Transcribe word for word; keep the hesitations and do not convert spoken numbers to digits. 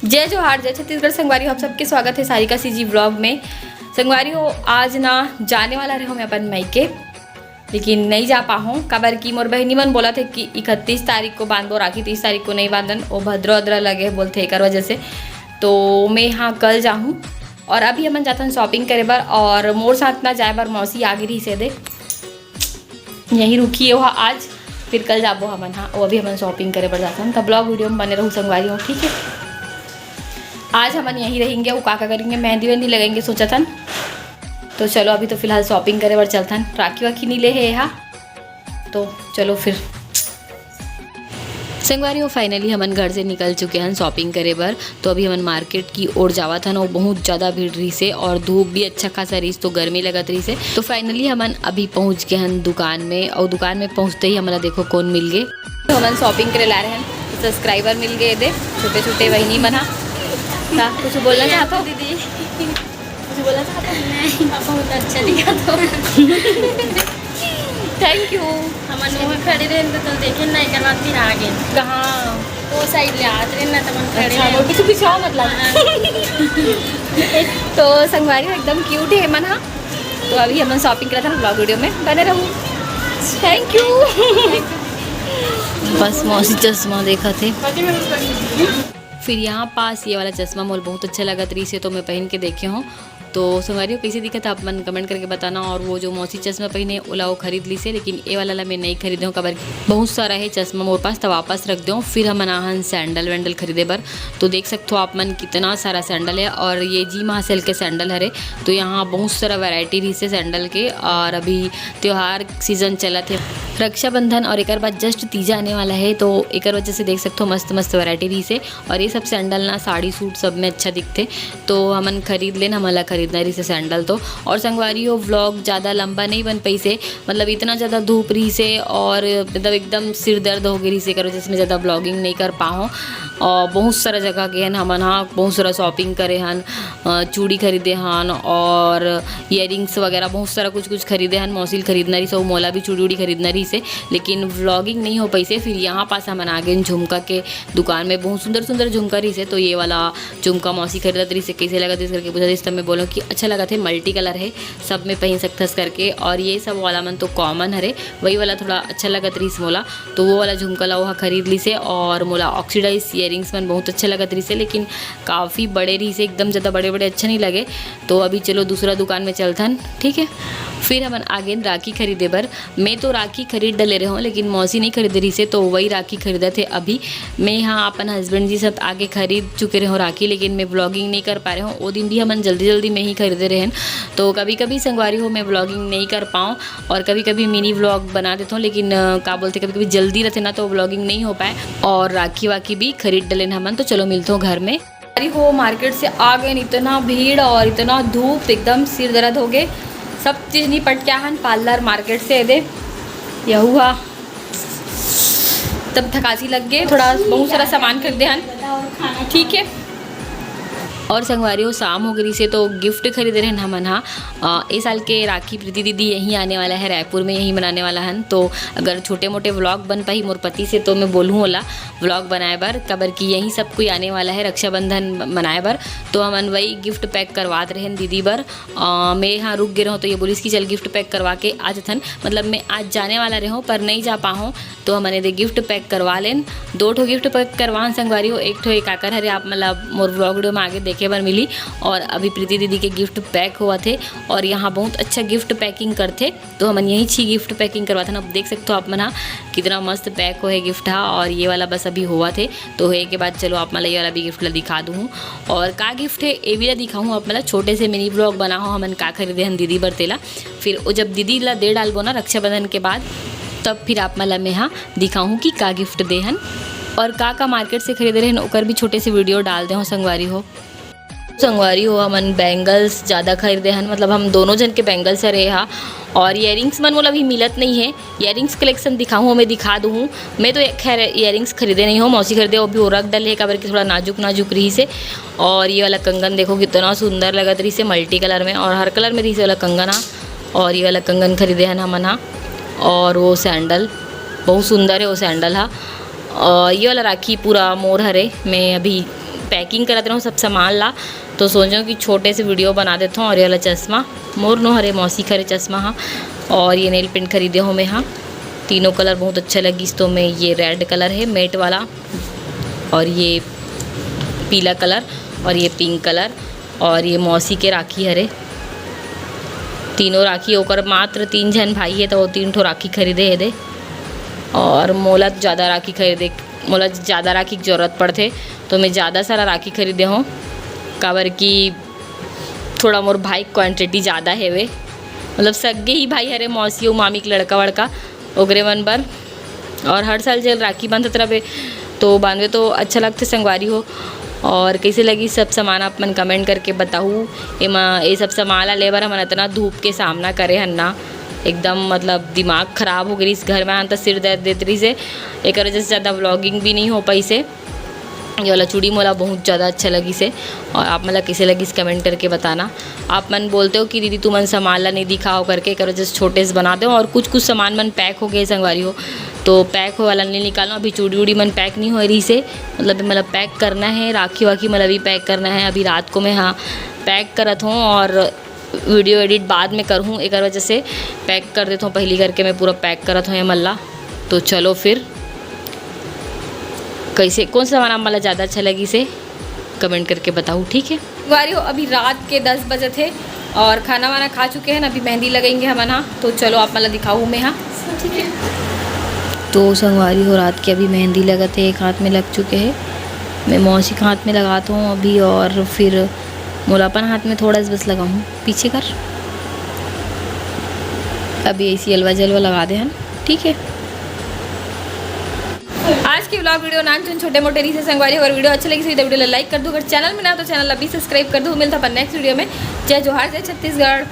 जय जोहार, जय छत्तीसगढ़ संगवारी हो, आप सबके स्वागत हे सारिका CG vlog में। संगवारी हो, आज ना जाने वाला रहे हों मैं अपन मायके, लेकिन नहीं जा पाहों, काबर कि मोर बहिनी मन बोलत हे कि इकतीस तारीख को बांधबो राखी, तीस तारीख को नहीं बांधन, वो भद्रा उद्रा लगे हे बोलथे, एकर वजह से। तो मैं हाँ कल जाहूँ। और अभी हमन जाथन shopping करे बर, और मोर साथ ना जाए बर मौसी आगे रहिस हे दे, यहीं रुकी हे वो आज, फिर कल जाबो हमन। हाँ, वो अभी हमन shopping करे बर जाथन, त vlog video में बने रहू संगवारी हो, ठीक है। आज हमन यहीं रहेंगे, वो का का करेंगे, मेहंदी वेहंदी लगाएंगे सोचथन। तो चलो, अभी तो फिलहाल shopping करे बर चलथन, राखी वाखी नहीं ले हे हा, तो चलो फिर। संगवारी हो, finally हमन घर से निकल चुके हन shopping करे बर। तो अभी हमन market की ओर जावत हन, और बहुत ज़्यादा भीड़ रहिस हे और धूप भी अच्छा खासा रहिस, तो गर्मी लगत रहिस हे। तो finally हमन अभी पहुँच गए हन दुकान में, और दुकान में पहुँचते ही हमला देखो कौन मिल गए। तो हमन shopping करे ला रहे हन, subscriber मिल गए दे, छोटे छोटे बहिनी मन हा। का कुछ बोलना चाहत हो दीदी? कुछ बोलना चाहत हो? नहीं, बहुत अच्छा दिखा तो। Thank you। हमन वहाँ खड़े रहे तो, तो देखे ना, एकर बाद फिर आ गए। कहाँ? वो side ले आत रहे ना, तो हमन खड़े अच्छा, रहे। वो पीछे पीछे आओ मतलब। हाँ। तो संगवारी हो एकदम cute है मन हा। तो अभी हमन shopping करत हन, vlog video में बने रहू। Thank you। बस मौसी चश्मा देखत हे। फिर यहाँ पास ये वाला चश्मा मोला बहुत अच्छा लगत रहिस हे, तो मैं पहन के देखे हूँ। तो संगवारी हो, कैसे दिखत हे आप मन comment करके बताना। और वो जो मौसी चश्मा पहने, ओला वो खरीद लिस हे, लेकिन ये वाला ला मैं नहीं खरीदे हूँ, काबर बहुत सारा है चश्मा मोर पास, तो वापस रख दे हूँ। फिर हमन आए हन sandal वैंडल खरीदे बर। तो देख सकते हो आप मन, कितना सारा sandal है, और ये जी महासेल के sandal हरे। तो यहाँ बहुत सारा variety रहिस हे sandal के, और अभी त्योहार season चलत हे, रक्षाबंधन और एकर बाद just तीजा आने वाला है, तो एकर वजह से देख सकते हो मस्त मस्त variety रहिस हे। और ये सब sandal ना साड़ी suit सब में अच्छा दिखथे, तो हमन खरीद लेन, हमन ला खरीदना रहिस हे sandal तो। और संगवारी हो, vlog ज़्यादा लंबा नहीं बन पाइस हे, मतलब इतना ज़्यादा धूप रहिस हे और मतलब एकदम सिर दर्द हो गए रहिस हे, एकर वजह से मैं ज़्यादा vlogging नहीं कर पाए हूँ। और बहुत सारा जगह गए हन हमन, हाँ, बहुत सारा shopping करे हन, अ, चूड़ी खरीदे हन और earrings वगैरह बहुत सारा कुछ कुछ खरीदे हन। मौसी ल खरीदना रहिस हे, मोला भी चूड़ी उड़ी खरीदना रहिस हे, लेकिन vlogging नहीं हो पाइस हे। फिर यहाँ पास हमन आ गए झुमका के दुकान में, बहुत सुंदर सुंदर झुमका रहिस हे। तो ये वाला झुमका मौसी खरीदत रहिस हे, कैसे लगत हे करके पूछत रहिस, तब मैं बोलों कि अच्छा लगत हे, multi colour है, सब में पहन सकथस करके। और ये सब वाला मन तो common हरे, वही वाला थोड़ा अच्छा लगत रहिस मोला, तो वो वाला झुमका ला ओहा खरीद लिस हे। और मोला oxidized earrings मन बहुत अच्छा लगत रहिस हे, लेकिन काफ़ी बड़े रहिस हे, एकदम ज़्यादा बड़े बड़े अच्छा नहीं लगे। तो अभी चलो दूसरा दुकान में चलथन, ठीक है। फिर हमन आगेन राखी खरीदे बर। मैं तो राखी खरीद डले रहे हूँ, लेकिन मौसी नहीं खरीदे रहिस हे, तो वही राखी खरीदत हे अभी। मैं यहाँ अपन husband जी साथ आगे खरीद चुके रहे हूँ राखी, लेकिन मैं vlogging नहीं कर पा रहे हूँ। वो दिन भी हमन जल्दी जल्दी में ही खरीदे रहे हन, तो कभी कभी संगवारी हो मैं vlogging नहीं कर पाऊँ और कभी कभी mini vlog बना देता हूँ, लेकिन अ, का बोलते, कभी कभी जल्दी रहते ना, तो vlogging नहीं हो पाए। और राखी वाखी भी खरीद डलेन हमन, तो चलो मिलते हो घर में। अरे हो, market से आ गए, इतना भीड़ और इतना धूप, एकदम सिर दर्द हो गए। सब चीज़ निपट के आहन parlour market से, दे यहुआ तब थकासी लग गए, थोड़ा बहुत सारा सामान खरीदे हन, ठीक है। और संगवारी हो, शाम हो गई से तो gift खरीदे रहन हमन हा। अ, ए साल के राखी प्रीति दीदी यहीं आने वाला है, रायपुर में यहीं मनाने वाला हन। तो अगर छोटे मोटे vlog बन पाही मोर पति से, तो मैं बोलूँ ओला vlog बनाए बर, काबर कि यहीं सब कोई आने वाला है रक्षाबंधन मनाए बर। तो हमन वही gift pack करवात रहन दीदी बर। अ, मैं यहाँ रुक गे रहूँ, तो ये बोलिस कि चल gift pack करवा के आ जथन। मतलब मैं आज जाने वाला रहूँ, पर नहीं जा पाहूँ, तो हमन एदे gift pack करवा लेन। दो ठो gift pack करवान संगवारी हो, एक ठो एक आकर हरे, आप मतलब मोर vlog video में आगे देखे बर मिली। और अभी प्रीति दीदी के gift pack होवत हे, और यहाँ बहुत अच्छा gift packing करथे, तो हमन यही छी gift packing करवाथन। अब देख सकते हो आप मन हा, कितना मस्त pack हो है gift हा। और ये वाला बस अभी होवत हे, तो होए के बाद चलो आप मन ला ये वाला भी gift ला दिखा दूँ। और का gift है, ये भी ला दिखाऊँ आप मन ला। छोटे से mini vlog बनाओ, हमन का खरीदे हन दीदी बर तेला। फिर वो जब दीदी ला दे डालबो ना रक्षाबंधन के बाद, तब फिर आप मन ला मैं हा दिखाऊँ कि का gift दे हन और का का market से खरीदे रहन, ओकर भी छोटे से video डाल दे हो संगवारी हो। संगवारी हो, हमन bangles ज़्यादा खरीदे हन, मतलब हम दोनों जन के bangles हरे हा। और earrings मन मोला अभी मिलत नहीं है, earrings collection दिखाऊँ, मैं दिखा दूँ। मैं तो खैर earrings खरीदे नहीं हूँ, मौसी खरीदे, वो भी वो रख डले हे, काबर कि थोड़ा नाजुक नाजुक रहिस हे। और ये वाला कंगन देखो कितना सुंदर लगत रहिस हे, multi colour में, और हर colour में रहिस हे वाला कंगन हा। और ये वाला कंगन खरीदे हन हमन हा। और वो sandal बहुत सुंदर है, वो sandal हा। और ये वाला राखी पूरा मोर हरे, मैं अभी packing करत रहूँ सब सामान ला, तो सोचो कि छोटे से video बना देता हूँ। और ये वाला चश्मा मोर नो हरे, मौसी खरे चश्मा हा। और ये nail paint खरीदे हो मैं हा, तीनों colour बहुत अच्छा लगिस। तो मैं ये red colour है matte वाला, और ये पीला colour, और ये pink colour, और ये मौसी के राखी हरे। तीनों राखी ओकर मात्र तीन झन भाई है, तो वो तीन ठो राखी खरीदे हे दे। और मोला तो ज़्यादा राखी खरीदे, मोला ज़्यादा राखी के जरूरत पड़थे, तो मैं ज़्यादा सारा राखी खरीदे हूँ, काबर कि थोड़ा मोर भाई quantity ज़्यादा हेवे, मतलब सगे ही भाई हरे, मौसी अउ मामी के लड़का वड़का, ओकरे मन बर। और हर साल जेल राखी बंधत रहे तो बांधवे तो अच्छा लगथे संगवारी हो। और कैसे लगी सब सामान आप मन comment करके बताहू। एमा ये सब सामान ला लेबर हमन इतना धूप के सामना करे हन ना, एकदम मतलब दिमाग खराब हो गई इस घर में आन त सिर दर्द देत रहिस हे। एकर वजह से ज़्यादा vlogging भी नहीं हो पाइस हे। ये वाला चूड़ी मोला बहुत ज़्यादा अच्छा लगिस हे। और आप मन ला कैसे लगिस comment करके बताना। आप मन बोलते हो कि दीदी तुमन सामान ला नहीं दिखाओ करके, एकर वजह से छोटे से बना दो। और कुछ कुछ सामान मन pack हो गए संगवारी हो, तो pack हो वाला नहीं निकालो। अभी चूड़ी उड़ी मन pack नहीं हो रहिस हे, मतलब मतलब pack करना है, राखी वाखी मतलब अभी pack करना है। अभी रात को मैं हाँ pack करत हूँ और video edit बाद में करहूँ, एकर वजह से pack कर देता हूँ पहली करके। मैं पूरा pack करत हूँ ये मन ला। तो चलो फिर, कैसे, कौन सा सामान आप मन ला ज़्यादा अच्छा लगिस हे comment करके बताहू, ठीक है। संगवारी हो, अभी रात के दस बजे थे और खाना वाना खा चुके हैं, अभी मेहंदी लगेंगे हमन हा। तो चलो आप मन ला दिखाहू मैं हा, ठीक है। तो संगवारी हो, रात के अभी मेहंदी लगत हे, एक हाथ में लग चुके हैं, मैं मौसी के हाथ में लगात हूँ अभी, और फिर मोला अपन हाथ में थोड़ा सा बस लगाहूँ पीछे कर। अभी ऐसी अलवा जलवा लगा दे हन, ठीक है। आज की vlog video नानचुन छोटे मोटे रहिस हे संगवारी। अगर video अच्छा लगिस होही तो video ला like कर दो, अगर channel में ना तो channel ला भी subscribe कर दो। मिलता अपन next video में। जय जोहार, जय छत्तीसगढ़।